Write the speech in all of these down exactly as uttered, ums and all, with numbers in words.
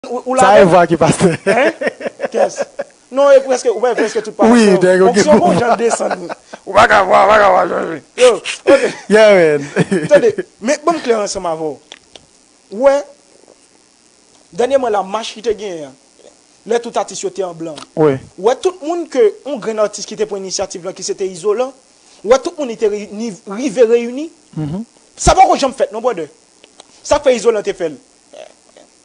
Ou, ou la Sa e vwa ki pase. Hein? Kès? Non, e prèske, ou wè prèske tout pase. Wi, nèg yo gen Onksyon bon jan desann. Ou pa ka vwa, ou pa ka vwa chanje. Yo, ok. Yeah, man. Tande, men ban m klè ansanm avè w. Ou wè, dènyèman la, mach ki te genyen an, lè tout atis yo te an blan. Wi. Ou wè tout moun ke, yon grenn atis ki te pran inisyativ lan, ki se te Izolan, ou wè tout moun li te reyini, rive reyini. Mhm. Sa poko janm fèt non, brother. Sa k fè Izolan te fè l.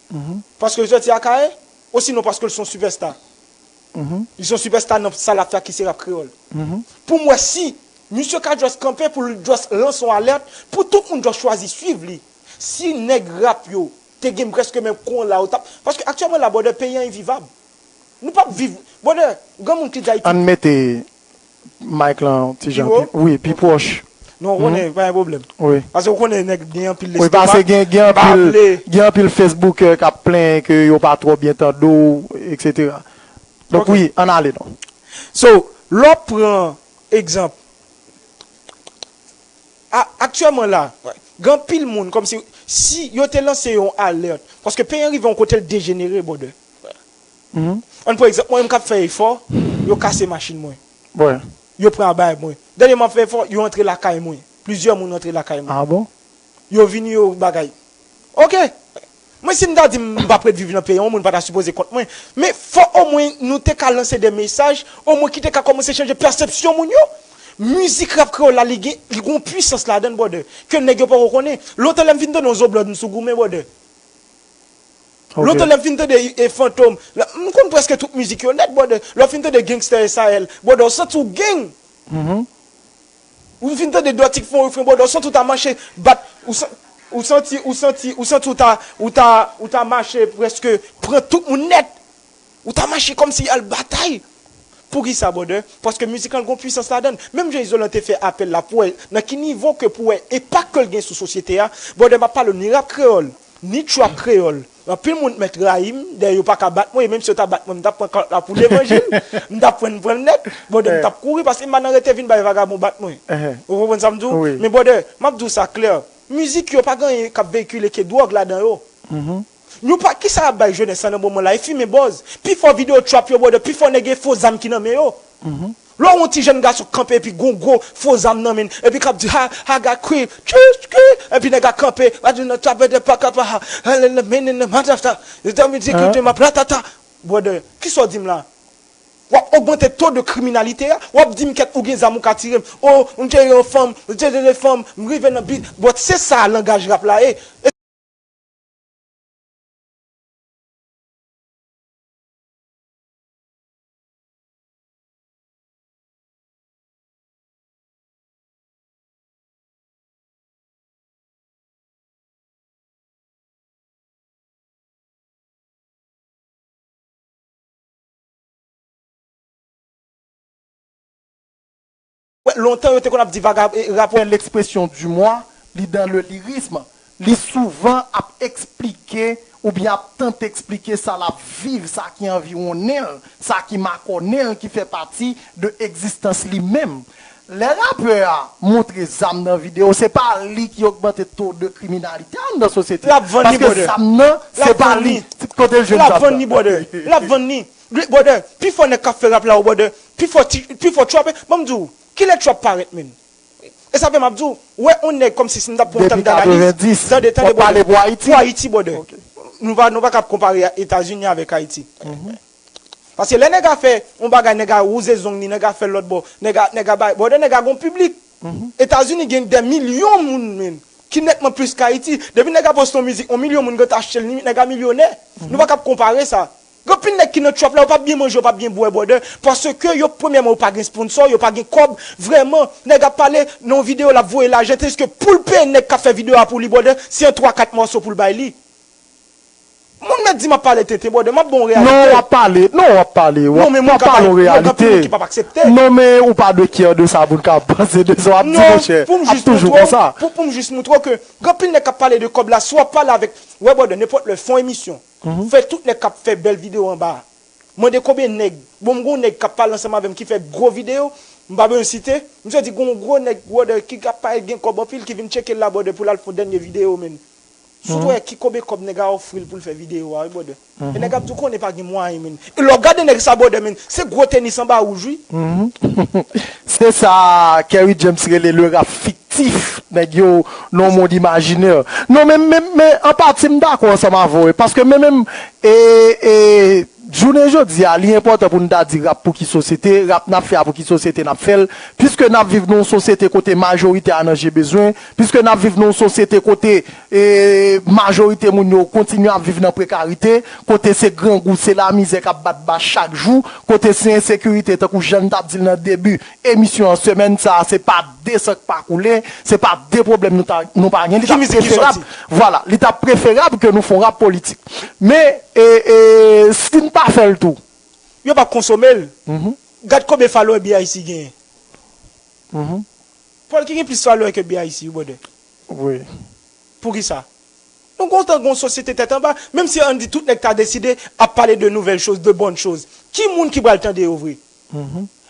Mhm. Paske Izolan te Akayè, osinon paske l se yon sipèsta. Mhm. Li se yon sipèsta nan sa l ap fè a ki se rap kreyòl. Mhm. Pou m wè si misye ka just kanpe pou l just lanse yon alèt pou tout moun just chwazi swiv li. Si nèg rap yo te gen prèske menm kon la, yo t ap, paske aktyèlman la, brother, peyi an envivab. Nou p ap viv, brother, granmoun ki di Ayiti. Ann mete mic lan ti jan pi, wi, pi pwòch. Non, ou konnen, pa gen pwoblèm. Wi. Paske ou konnen nèg gen anpil lestomak. Wi, paske gen, gen anpil, gen anpil Facebooker k ap plenyen ke yo pa twò byen tande w, et cetera. Donk, wi, ann ale non. So, lè w pran egzanp, a, aktyèlman la, gen anpil moun, kòmsi, si yo te lanse yon alèt, paske peyi an rive yon kote l dejenere, brother. Mhm. Ann pran egzanp, mwen menm k ap fè efò, yo kase machin mwen. Wi. Yo pran bagay mwen. Dènye m ap fè efò, yo antre lakay mwen. Plizyè moun antre lakay mwen. Ah bon? Yo vini, yo bagay. Ok. Mwen, si m ta di m pa p ret viv nan peyi an, yon moun pa ta sipoze kont mwen. Men fò omwen nou te ka lanse de mesaj, omwen ki te ka kòmanse chanje pèsepsyon moun yo. Mizik rap kreyòl la, li gen, li gen yon pwisans ladan l, brother, ke nèg yo poko konnen. Lontan lè m fin tande yon zo blòd, m sou goumen, brother. Ok. Lontan lè m fin tande e Fantom, la, m konn prèske tout mizik yo nèt, brother. Lè w fin tande Gangster S A L, brother, w santi w gang. Mhm. Ou fin tande Dòtik fè yon refren, brother, w santi w ta mache, bat, ou san-, ou santi, ou santi, ou santi w ta, ou ta, ou ta mache prèske pran tout moun nèt. Ou ta mache kòmsi al batay. Poukisa, brother? Paske mizik lan gon pwisans ladan l. Menm jan Izolan te fè apèl la pou wè nan ki nivo ke pou wè enpak ke l gen sou sosyete a, brother, m ap pale w ni rap kreyòl, ni trap kreyòl. Anpil moun mèt rayi m, dayè yo pa ka bat mwen, e menm si yo ta bat mwen, m t ap pran kalòt la pou levanjil, m t ap pran, pran l nèt, brother, m t ap kouri, paske m pa nan rete vin bay vagabon bat mwen. Ou konprann sa m di w? Wi. Men brother, m ap di w sa klè, mizik yo pa gen anyen k ap veyikile ke dwòg ladan yo. Mhm. Nou pa, kisa y ap bay jenès la nan moman la? E fimen bòz. Pifò videyo trap yo, brother, pifò nèg e fo zam ki nan men yo. Mhm. Lè w wè yon ti jèn gason kanpe epi gon gwo fo zam nan men l, epi k ap di, "Ha, I got cream, tchou, tchou," epi nèg la kanpe, "I do not trap at the back of a ha, and in the men in the mouth after, you tell me to keep to my platata." Brother, kisa w di m la? W ap ogmante to de kriminalite a, w ap di m kèt ou gen zam ou ka tire m. Oh, m te yon fanm, m te de fanm, m rive nan bit. But se sa langaj rap la ye. Wè, lontan yo te konn ap di vagab-, e, rapò. L'expression du moi, li dans le lyrisme. Li souvan ap eksplike oubyen ap tante eksplike sa l ap viv, sa ki anviwonnen l, sa ki makònen l, ki fè pati de egzistans li menm. Lè rapè a montre zam nan videyo, se pa li ki ogmante to de kriminalite anndan sosyete. L ap vann li, brother. Paske zam nan, se pa li. Kote l jwenn zam nan? L ap vann li, brother. L ap vann li. Li, brother, pifò nèg k ap fè rap la, brother, pifò ti, pifò trap, ban m di w, kilè trap parèt, menm? E sa fè m ap di w, wè yon nèg kòmsi si m t ap pran yon tan m t analize. Depi katrevendis, tande, tande, w ap pale brother. Pou Ayiti? Pou Ayiti, brother. Ok. Nou pa, nou pa kab konpare Etazini avèk Ayiti. Mhm. Paske lè nèg a fè yon bagay, nèg a wouze zong li, nèg a fè l lòt bò, nèg a, nèg a bay, brother, nèg a gon piblik. Mhm. Etazini gen dè milyon moun, menm, ki nètman plis ke Ayiti. Depi nèg a poste yon mizik, yon milyon moun gentan achte l, li, nèg a milyonè. Mhm. Nou pa kab konpare sa. Gen anpil nèg ki nan trap la, yo p ap byen manje, yo p ap byen bwè, brother, paske yo, premyèman, yo pa gen sponsor, yo pa gen kòb, vrèman, nèg ap pale nan yon videyo, l ap voye lajan, tandiske pou l peye nèg k ap fè videyo a pou li, brother, se yon twa kat mòso pou l bay li. Moun mèt di m ap pale tenten, brother, m ap ba w yon reyalite. Non, w ap pale, non, w ap pale, w ap, w ap pale yon reyalite. Non, men ou pa dwe kyè de sa moun ka panse de sa w ap di, monchè. Ap toujou konsa. Pou, pou m jis montre w ke gen anpil nèg k ap pale de kòb la, si w ap pale avèk, wè, brother, nenpòt lè, fè yon emisyon. Mhm. Fè tout nèg k ap fè bèl videyo anba a. Mande konbyen nèg. Bon, m gon nèg k ap pale ansanm avè m ki fè gwo videyo. M pa bezwen site. Misye di gon gwo nèg, brother, ki ap parèt gen kòb anpil, ki vin tcheke l la, brother, pou l al fè yon dènye videyo, menm. Sou wè ki konbyen kòb nèg a ofri l pou l fè videyo a, wi, brother. E nèg ap di w konnen pa gen mwayen, men. E lè w gade nèg sa, brother, men, se gwo tenis anba wouj, wi. Se sa Kerry James rele le rap fiktif. Nèg yo nan yon mond imajinè. Non, men, men, men an pati, m dakò ansanm avè w, wi. Paske men menm, e, e, jounen jodi a, li enpòtan pou n ta di rap pou ki sosyete, rap n ap fè a pou ki sosyete n ap fè l, piske n ap viv nan yon sosyete kote majorite a nan je bezwen, piske n ap viv nan yon sosyete kote e, majorite moun yo kontinye ap viv nan prekarite, kote se grangou, se lamizè k ap bat bas chak jou, kote se ensekirite, tankou jan n t ap di l nan debi emisyon an, semèn sa a, se pa de san k pa koule, se pa de pwoblèm nou ta, nou pa gen, li t ap preferab, vwala, li t ap preferab ke nou fè yon rap politik. Men, e, e, si n pa fè l tou, yo p ap konsome l. Gad konbyen follower B I C genyen. Paul ki gen plis follower ke B I C, wi, brother. Poukisa? Nou gontan gon sosyete tèt anba, menm si ann di tout nèg ta deside ap pale de nouvèl choz, de bòn choz. Ki moun ki pral tande yo vre?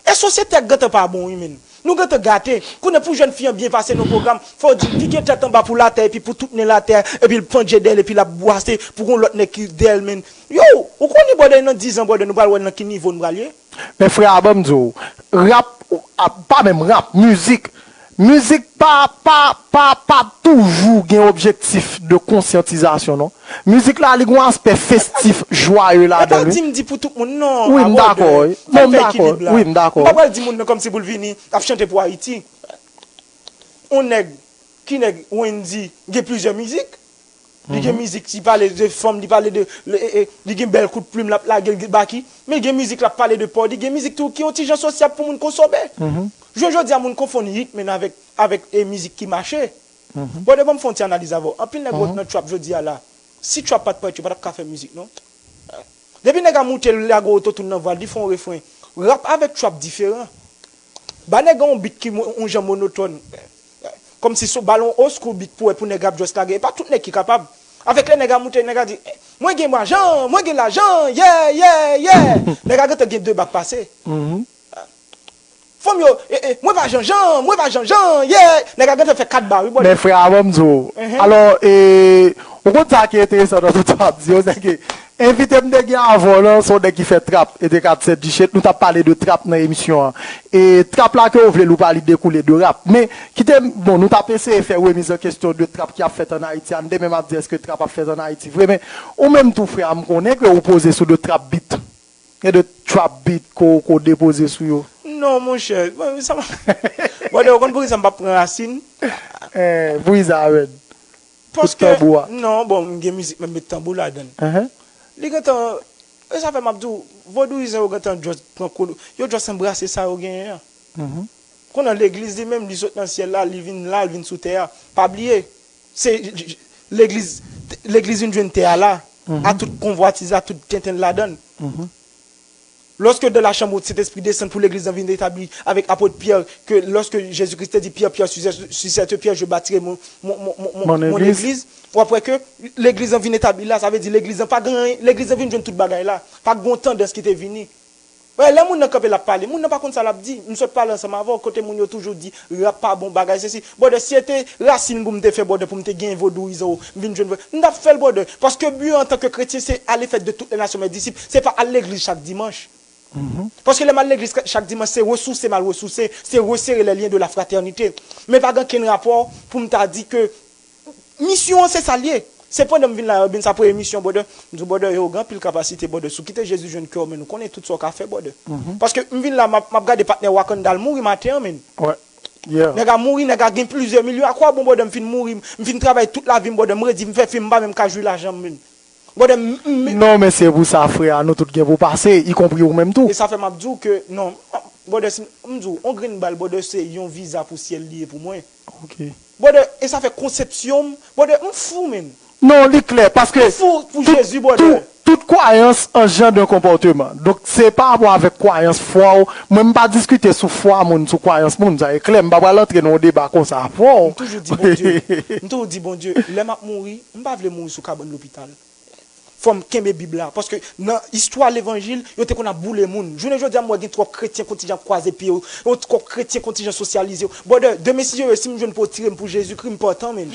E sosyete a gentan pa bon, wi, men. Nou gentan gate. Kounye a pou jèn fi an byen pase nan pwogram, fò w di l pike tèt anba pou latè, epi pou tout nen latè, epi l pandje dèyè l, epi l ap bwase pou gon lòt nèg ki dèyè l, men. Yo, ou konnen, brother, nan diz an, brother, nou pral wè nan ki nivo n pral ye. Men frè a, ban m di w, rap, a, pa menm rap, mizik. Mizik pa, pa, pa, pa toujou gen objektif de konsyantizasyon, non. Mizik la, li gen yon aspè festif, jwaye ladan l, wi. E pa di m di pou tout moun, non. Wi, m dakò, wi. Non, m dakò, wi, m dakò. M pa pral di moun nan kòmsi pou l vini ap chante pou Ayiti. On nèg, ki nèg, Wendy, gen plizyè mizik. Li gen mizik ki pale de fanm, li pale de, li gen bèl kout plim l ap lage, l gen baki, men gen mizik l ap pale de pòdi, gen mizik tou ki yon ti jan sosyab pou moun konsome. Jounen jodi a, moun konfonn hit men avèk, avèk e mizik ki mache. Bon, devan m fè yon ti analiz avè w. Anpil nèg ròt nan trap jodi a la. Si trap pa t parèt, yo pa t ap ka fè mizik, non. Depi nèg a moute, l lage ototoun nan vwa l, li fè yon refren. Rap avèk trap diferan. Ba nèg an yon beat ki yon jan monotòn. Kòmsi sou balon oskou beat pou wè pou nèg ap just lage. E pa tout nèg ki kapab. Avèk lè nèg a moute, nèg a di, mwen gen lajan, mwen gen lajan, yeah, yeah, yeah. Nèg a gentan gen de ba k pase. Fanm yo, e, e, mwen pa janjan, mwen pa janjan, yeah. Nèg a gentan fè kat ba, wi, brother. Men frè a, ban m di w. Alò, e, ou konn sa ki enteresan nan tout sa w ap di yo, se ke envite m te gen avè w lan, se yon nèg ki fè trap, e te kat sèt dichèt, nou t ap pale de trap nan emisyon an. E trap la ke w vle l ou pa, li dekoule de rap. Men, kite m, bon, nou t ap eseye fè remiz an kesyon de trap ki ap fèt ann Ayiti a, n te menm ap di èske trap ap fèt ann Ayiti vre, men ou menm tou, frè a, m konnen ke ou poze sou de trap beat. Gen de trap beat ke w, ke w depoze sou yo. Non, monchè. Bon, sa m ap, bon, ou konn poukisa m p ap pran rasin? Eh, poukisa, menn? Tout Paske, tanbou a. Non, bon, m gen mizik, m ap met tanbou ladan l. Li gentan, e sa fè m ap di w, vodouyizan yo gentan just pran kou, yo just anbrase sa yo genyen an. Kounye a legliz li menm, li sot nan syèl la, li vin la, li vin sou tè a. Pa bliye, se legliz, legliz vin jwenn tè a la, a tout konvwatiz, a tout tenten l ladan l. Lorsque de la chambre haute, Saint-Esprit descend pour l'église vin établi avec apôtre Pierre, que lorsque Jésus-Christ dit, Pierre, Pierre, sur, sur cette pierre, je bâtirai mon, mon, mon, mon, mon, mon église, w ap wè ke legliz an vin etabli la, sa vle di legliz an pa gen anyen, legliz an vin jwenn tout bagay la. Pa gen yon tandans ki te vini. Wè, lè moun nan kanpe l ap pale, moun nan pa konn sa l ap di. M sot pale ansanm avè w, kote moun yo toujou di, rap pa bon bagay, sesi. Brother, si se te rasin pou m te fè, brother, pou m te gen vodouyizan, m vin jwenn, m t ap fè l, brother. Paske bi an tan ke kretyen, se aller faire de toutes les nations mes disciples. Se pa al legliz chak dimanch. Paske lè m al legliz chak dimanch, se resouse m al resouse, se resere les liens de la fraternité. Men pa gen okenn rapò pou m ta di ke misyon an se sa l ye. Se pandan m vin la, yo bin sa premye misyon, brother. M di w, brother, yo gen anpil kapasite, brother. Si w kite Jezi jwenn kè w, men ou konnen tout sa w ka fè, brother. Paske m vin la, m ap, m ap gade patnè Wakanda al mouri maten an, men. Nèg a mouri, nèg a gen plizyè milyon. A kwa bon, brother, m fin mouri, m fin travay tout lavi m, brother, m redi, m fè fim, m pa menm ka jwi lajan m, men. Brother, m, m, m, Non, men se pou sa, frè a, nou tout gen pou pase, ikonpri ou menm tou. E sa fè m ap di w ke, non, brother, si m, m di w, on grenn bal, brother, se yon viza pou syèl li ye pou mwen. Ok. Brother, e sa fè konsepsyon m, brother, m fou, men. Non, li klè, paske M fou pou Jezi, brother. Tout kwayans engendre un comportement. Donk, se pa rapò avèk kwayans, fwa w. Mwen, m pa diskite sou fwa moun, sou kwayans moun, sa e klè. M pa pral antre nan yon deba konsa avè w. M toujou di Bondye, m toujou di Bondye, lè m ap mouri, m pa vle mouri sou kabann lopital. Fò m kenbe Bib la, paske nan istwa levanjil, yo te konn ap boule moun. Jounen jodi a, m wè gen twòp kretyen kontijan ap kwaze pye yo, yo twòp kretyen kontijan sosyalize yo. Brother, demen si Dye vle, si m jwenn pou yo tire m pou Jezikri, m pòtan, men.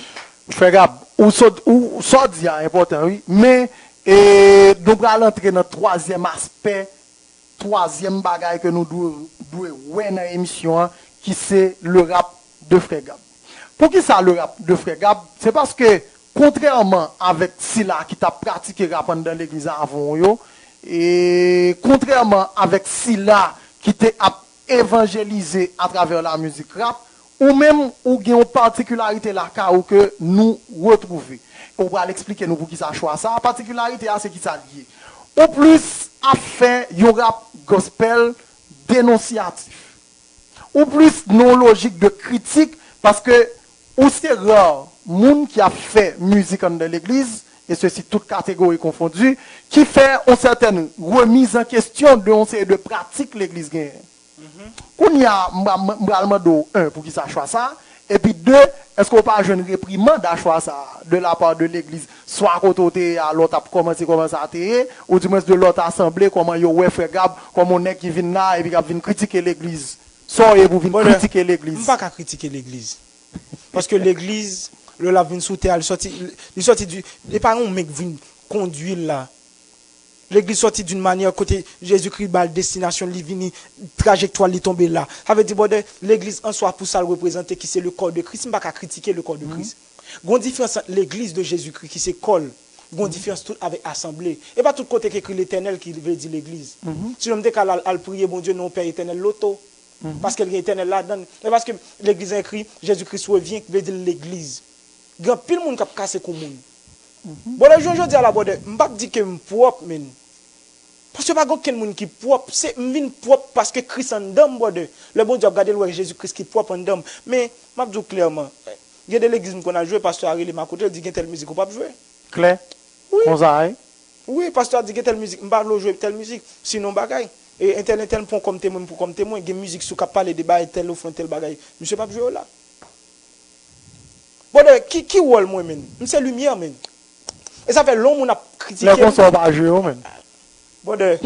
Frè Gab, Ou sot, ou, sa w di a enpòtan, wi. Men, e, nou pral antre nan twazyèm aspè, twazyèm bagay ke nou dwe, dwe wè nan emisyon an, ki se le rap de Frè Gab. Poukisa le rap de Frè Gab? Se paske, kontrèman avèk sila ki t ap pratike rap anndan legliz avan w yo, e kontrèman avèk sila ki te ap evanjelize atravè la mizik rap, ou menm, ou gen yon patikilarite lakay ou ke nou retwouve. E w pral eksplike nou poukisa chwa sa a. Patikilarite a, se kisa l ye? Ou plis ap fè yon rap gospel denonsyatif. Ou plis nan yon lojik de kritik, paske ou se ra moun ki ap fè mizik anndan legliz, e sesi tout kategori konfondi, ki fè yon sètèn remiz an kesyon de yon seri de pratik legliz genyen. Kounye a, m, m, m pral mande w, en, poukisa chwa sa a? Epi de, èske w pa jwenn reprimand a chwa sa a, de la part de legliz, swa kote w te ye a, lè w t ap kòmanse kòman sa te ye, ou dimwens de lòt asanble, kòman yo wè Frè Gab kòm yon nèg ki vin la epi k ap vin kritike legliz? Sa w ye pou w vin Bonè, kritike legliz? M pa ka kritike legliz. Paske legliz, lè l ap vin sou tè a, li sòti, li sòti di, li pa yon men k vin kondui l la. Legliz sòti d'une manière kote Jezikri ba l destinasyon l, li vini, trajektwa l, li tonbe la. Sa vle di, brother, legliz an swa pou sa l reprezante, ki se le corps de Christ, m pa ka kritike le corps de Christ. Gon diferans ant legliz de Jezikri, ki se kò l. Gon diferans tou avèk asanble. E pa tout kote k ekri Letènèl ki vle di legliz. Sinon, m te ka al, al priye Bondye nan yon Pè Etènèl loto. Paske l gen Etènèl ladan l. E paske legliz an ekri, Jezikri revyen, ki vle di legliz. Gen anpil moun k ap kase kou moun. Brother, jounen jodi a la, brother, m p ap di ke m pwòp, men. Paske pa gen okenn moun ki pwòp. Se, m vin pwòp paske Kris anndan m, brother. Lè Bondye ap gade l, wè Jezi Kris ki pwòp anndan m. Men, m ap di w klèman, gen de legliz m konn al jwe, pastè a rele m akote, l di, "Gen tèl mizik ou p ap jwe." Klè. Wi. Konsa, wi. Wi, pastè a di, "Gen tèl mizik, m pa vle w jwe tèl mizik." Sinon, bagay. E entèl, entèl, m pran w kòm temwen, m pran w kòm temwen. Gen mizik si w k ap pale de bagay tèl ofrann, tèl bagay. Misye p ap jwe yo la. Brother, ki, ki wòl mwen, men? M se limyè, men. E sa fè lè yon moun ap kritike m. Lè konsa w pa jwe yo, men. Brother,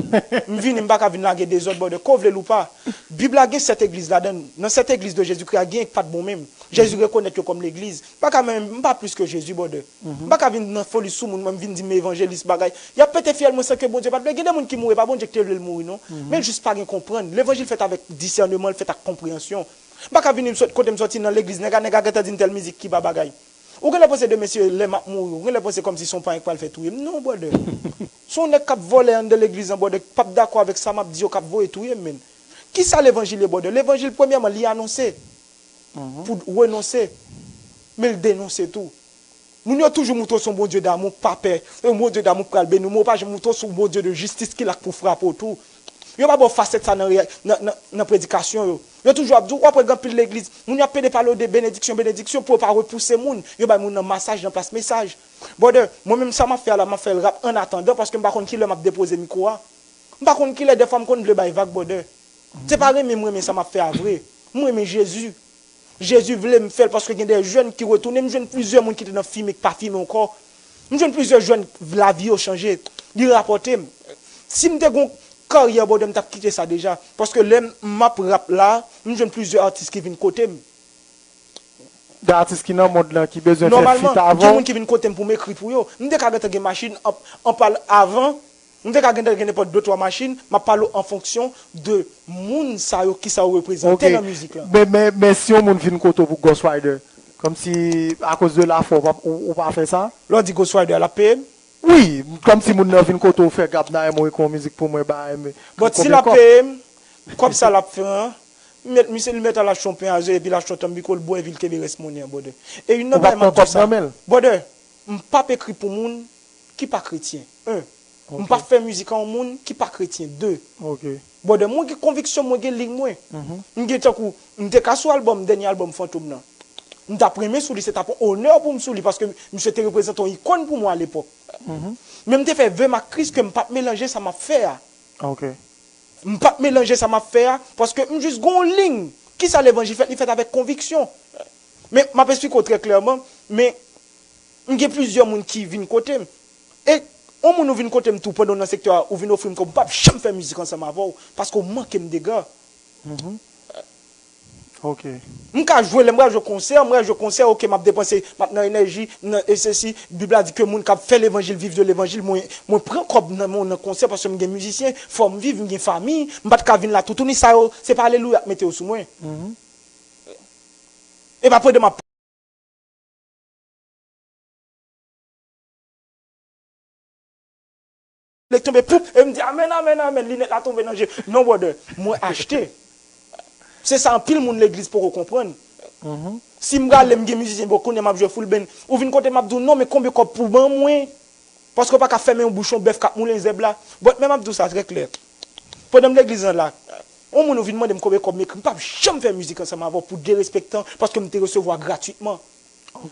m vini, m pa ka vin lage dezòd, brother. Ke w vle l ou pa. Bib la gen sèt egliz ladan l. Nan sèt egliz de Jezikri a, gen ki pa t bon menm. Jezi rekonèt yo kòm legliz. M pa ka menm, m pa plis ke Jezi, brother. M pa ka vin nan foli sou moun, mwen, m vin di m evanjelis bagay. Y ap pete fyèl mwen san ke Bondye pa t vle. Gen de moun ki mouri, pa Bondye ki te vle l mouri, non. Men l jis pa gen konprann. Levanjil fèt avèk disèneman, l fèt ak konpreyansyon. M pa ka vini m sot, kote m soti nan legliz, nèg a, nèg a gentan di m tèl mizik ki pa bagay. Ou genlè panse demen se lè m ap mouri, ou genlè panse kòmsi se yon payen k pral fè touye m. Non, brother. Se yon nèg k ap vòlè anndan legliz lan, brother, k p ap dakò avèk sa m ap di yo, k ap voye touye m, men. Kisa levanjil ye, brother? Levanjil, premyèman, li anonse pou renonse, men l denonse tou. Moun yo toujou montre w se yon Bondye damou, pa pè, yon Bondye damou k pral beni w, men yo pa janm montre w se yon Bondye de jistis ki la k pou frape w tou. Yo pa ba w fasèt sa nan, nan, nan, nan predikasyon yo. Yo toujou ap di w, w ap wè gen anpil legliz, moun yo ap pede pale w de benediksyon, benediksyon, pou yo pa repouse moun. Yo bay moun nan masaj nan plas mesaj. Brother, mwen menm sa m ap fè a la, m ap fè l rap annatandan, paske m pa konn kilè m ap depoze mikwo a. M pa konn kilè, dèfwa m konn vle bay vag, brother. Se pa renmen m renmen sa m ap fè a vre. M renmen Jezi. Jezi vle m fè l paske gen de jèn ki retounen. M jwenn plizyè moun ki te nan fimen k pa fimen ankò. M jwenn plizyè jèn lavi yo chanje. Li rapòte m. Si m te gon karyè, brother, m t ap kite sa deja. Paske lè m ap rap la, m jwenn plizyè atis ki vin kote m. De atis ki nan mond lan ki bezwen fè feat avè w. Nòmalman, gen moun ki vin kote m pou m ekri pou yo. M te ka gentan gen machin an, an pal avan. M te ka gentan gen nenpòt de twa machin, m ap pale w an fonksyon de moun sa yo, kisa yo reprezante nan mizik lan. Men, men, men si yon moun vin kote w pou Ghost Rider, kòmsi akoz de lafwa w pa, ou, ou pa fè sa? Lè w di Ghost Rider, l ap peye m? Wi, kòmsi moun nan vin kote w fè Gab nan M O ekri yon mizik pou mwen, ba M, bon, si l ap peye m, kòb sa l ap fè an, m met, misye, li mèt al achte yon pen a ze epi l achte yon tanm biko, l bwè epi l kenbe rès monnen an, brother. E youn nan bagay m ap di w sa, brother, m p ap ekri pou moun ki pa kretyen. En, m p ap fè mizik a yon moun ki pa kretyen. De, brother, mwen gen konviksyon, mwen gen liy mwen. M gen tankou, m te ka sou albòm, dènye albòm Fantom nan. M t ap renmen sou li, se t ap yon onè pou m sou li, paske misye te reprezante yon ikòn pou mwen alepòk. Men m te fè ve m ak Kris ke m p ap melanje sa m ap fè a. M p ap melanje sa m ap fè a, paske m jis gen yon liy. Kisa levanjil fèt? Li fèt avèk konviksyon. Men, m ap esplike w trè klèman, men m gen plizyè moun ki vin kote m. E yon moun ou vin kote m tou pandan w nan sektè a, ou vin ofri m kòb, m p ap janm fè mizik ansanm avè w, paske w manke m dega. Ok. M ka jwe, lè m pral jwe konsè, m pral jwe konsè, ok, m ap depanse, m ap nan enèji, m nan e sesi. Bib la di ke moun k ap fè levanjil viv de levanjil. Mwen, mwen pran kòb nan, mwen nan konsè paske m gen mizisyen, fò m viv, m gen fanmi, m pa t ka vin la toutouni sa yo, se pa alelouya k mete yo sou mwen. E pa pandan m ap Lè tonbe, poup, e m di, amèn, amèn, amèn, linèt la tonbe nan je. Non, brother, mwen achte. Se sa anpil moun legliz poko konprann. Si m prale, m gen mizisyen, bon, kounye a m ap jwe full band. Ou vin kote m ap di w, non, men konbyen kòb pou ban mwen? Paske w pa ka fèmen yon bouchon bèf k ap moulen zèb la. But, men m ap di w sa trè klè. Pandan m legliz lan la, yon moun ou vin mande m konbyen kòb m ekri, m p ap janm fè mizik ansanm avè w pou derespektan, paske m te resevwa gratwitman.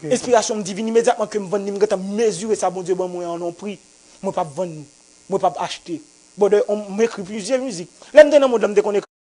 Enspirasyon m di vin imedyatman ke m vann li, m gentan mezire sa Bondye ban mwen an nan yon pri. Mwen p ap vann li. Mwen p ap achte. Brother, m ekri plizyè mizik. Lè m te nan mond lan, m te konn ekri.